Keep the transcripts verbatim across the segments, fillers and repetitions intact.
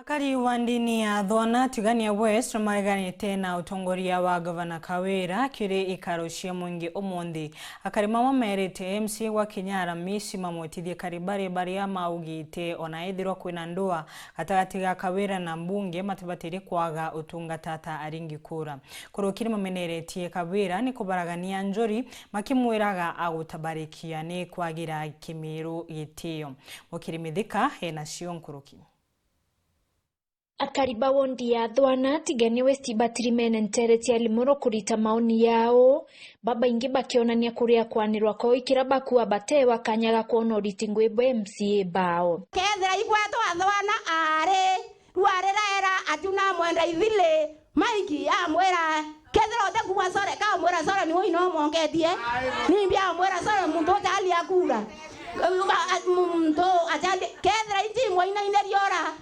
Akari wa ndini ya Athwana Tigania West mareganite na utongoria wa Gavana Kawira kiri ikaro cia mwingi umunthi. Akari bamwe merite M C A gwa kinya Aramisi mamwitithie karibari baria maugite ona ethirwa kwina ndua gatagati ga Kawira na mbunge matibatiri kwaga utungata ta aringi kura. Kuruki nimameneretie Kawira ni kubaragania njuri, makimwiraga agutabarikia ni kwagira Kimiru gitio. Mukiri Mithika ena cio nkuruki. Akari ba wondi ya Athwana Tigania West batirimene nteere cia Limuru kurita maoni yao, babaingi bakionania kuria kwanirwa kwao ikira bakua batewa kanya ga kwona uriti ngui bwa M C A bao. Kethira igwetu Athwana ari, rua riraera atu namwenda ithili, Maiki amwira, kethira utekuma sore, ka umwira sore ni ui no mwongetie. Nimbi amwira sore muntu utali akura. Muntu atali, kethira inji mwainaine riora.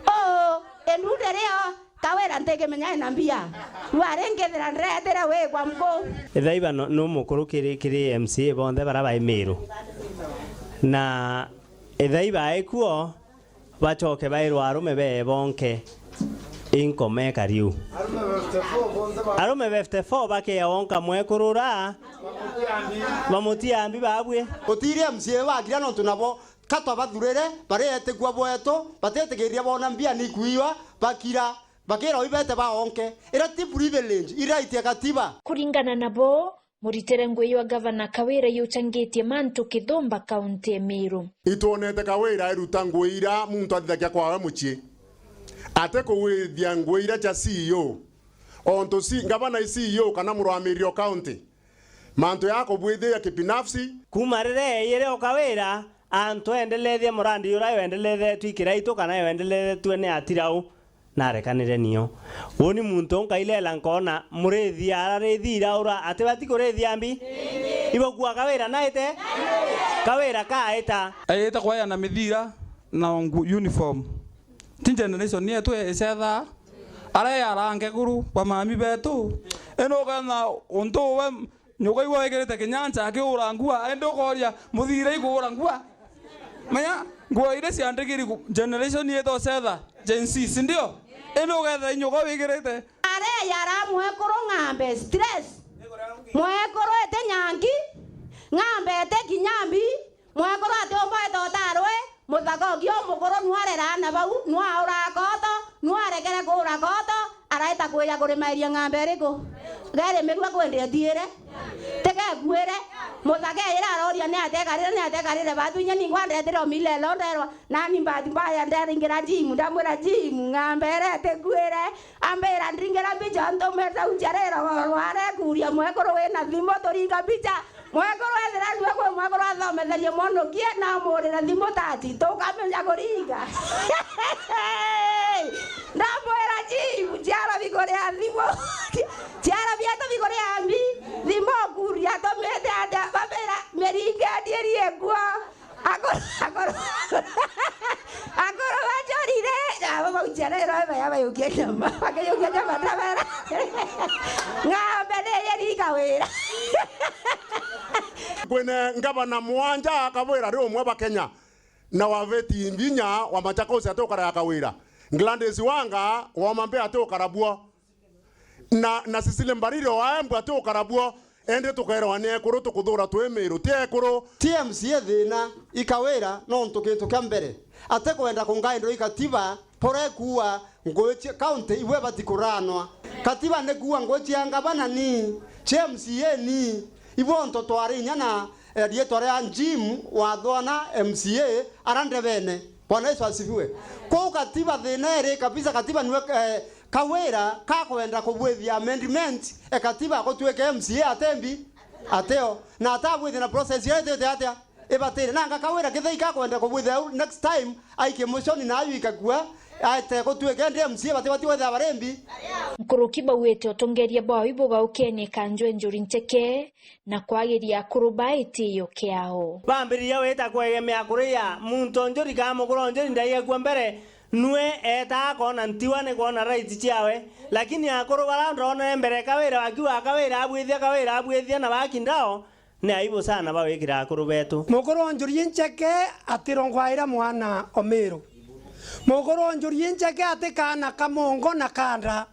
O, endu nderio, Kawira ntikimenya ena mbia. Rwari nkethira ndiretire wi kwa mku. Ithaiba no, no mukuru kiri, kiri M C A bonthe bara bai Miru. Na Ithaiba aikuo, bacoke bairwa arume bee bonke, inkoma ikari u. Arume fifty-four bakeea wonka mwekuru ura, bamutia mbi babui. Utiria M C A bakira nontu nabo ka twabathurire, bari etikua bwetu, batitikiria boona mbia nikuiwa, bakira, bakira ibete baonke. Ira ti privilege, ira itia katiba. Kuringana nabo, muritire ngui jwa Gavana Kawira yuchangitie mantu kithumba kaunti ya Meru. Itwonete Kawira airuta ngui ira muntu athithagia kwawe mucii. Ati kugwithia ngui ira cia C E O. Ontu si, ngavana i C E O kana murwamiriri o kaunti. Mantu ya kubwithiria kibinafsi. Kuma riria eeyire o Kawira, antu endelethia murandi ura wendelethetwe i Kiraitu kana wendelethetwe ni Atirau. Narekanire nio. Uni muntu nkailela nkona murithi ararithi ira ura atibati kurithia mbi. Ibokua Kawira naite? Kawira kaita? Aita kwaya na mithira na ngu-, uniform. Ti generation yetu icethaa. Ara ya range kuru ba mami betu. Ino kana untu we Nyuka igua wikirite kinyancha akiura ngua, indi ukoria, muthira ikuura ngua? Menya, ngua iria ciandikiri ku-, generation yetu cetha, Gen Z, si ndio? Indi ugetha inyuka wikirite. Are yara mwekuru ng'ambe, stress. Mwekuru ete nyangi, ng'ambe ete kinyambi, mwekuru atiumba ete utarwe, Muthaka ungi umukuru nu arera aana bau, nu aura koto, nu arekere kuura koto, araita kwija kurimairia ng'ambe iriku? Gerimirua kwendie thiire? Tigekuire? Muthaka eira aroria ni atia ekarire, ni atia ekarire? Batu inya ningwa ndetire o milele, nderwa, nani mbati mbaya nderingira Jim, ndamwira, "Jim, ng'ambe ira itikuire." Ambira, "Ndingira mbicha, ntumite unjare rogoro rware kuria mwekuru wina thimu turinga mbicha." Mwekuru ethira niwe kwi mwekuru athometherie mwonokie, na amurire thimu tati, tukamenya kuringa. Ndamwira, "Jiu, ciara bikuria thimu. Ciara bietu bikuria mbi. Thimu kuria tumite atia?" Bamira, "Miringa ndirie kuo." Akoro, akoro, akoro bachorire, abo bauchia rero, ebe yabayukia nyama, bakayukia nyama tabera. Ng'ombe niyeriga wira. Kwina ngavana mwanja Kawira ri umwe ba Kenya, na wa Betty Mbinya wa Machakos ati ukara ya Kawira. Gladys Wanga wa Homa Bay ati ukara buo. Na, na Cecily Mbarire wa Embu ati ukara buo, indi tukeerwa ni ekuru tukuthuura twi Miru, ti ekuru. Ti M C A thina, i Kawira, nontu kintu kia mbere, ati kwenda kungaindwa i katiba, pora ikuua ngui cia kaunti ibwe bati kuranwa. Katiba ni kuua ngui cia ngavana ni, cia M C A ni, ibwe onto twari inya na, eh, riitwa ria Jim Wathwana M C A ara ndebene. Bwana Yesu asifiwe. Kwou katiba thina iri kabisa, katiba niwe, eh, Kawira kakwenda kubwithia amendment e katiba gutuike M C A atembi ateo, na atabwithia na process ya itite atia ibatire. Nanga Kawira kithei kakwenda kubwithia au, next time aikie motion na ayu ikakua, aete gutuike ndi M C A batibati wethia barimbi. Nkuruki bauite utongeria bwao ibugaukie ni kanjwe njuri ncheke, na kwagiria akuru ba itiio kiao. Bambiriria wita kwegemea kuria muntu o njuri kana mukuru o njuri ndaigagua mbere, nue eetaa akoona ntiwa ni kwona right ciawe. Lakini akuru bara ndoonere mbere Kawira akiuga, "Kawira abwithia, Kawira abwithia," na baki ndao, ni aibu sana bawikira akuru betu. Mukuru o njuri incheke atirongwaira mwana o Miru. Muguru njuri incheke ati kaana ka mongo na kanda.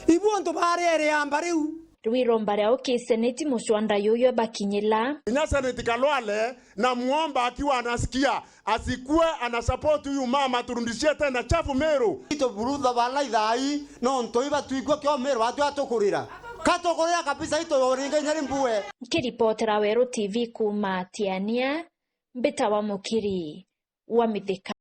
Ibu untu bariere amba riu. Rwiromba ria uki seneti mucwanda yuyu ebakinyila. Inya seneti Kalwale na muomba akiwa anasikia, asikue anasupport huyu mama, turudishie tena chafu Meru. Itu burutha bala ithai, no ntu iba twikua kio Meru atu atukurira. Katukurira kabisa itu yoringa inya rimbue. Nkiripotera Weru T V kuuma Tiania, mbitawa Mukiri wa Mithika.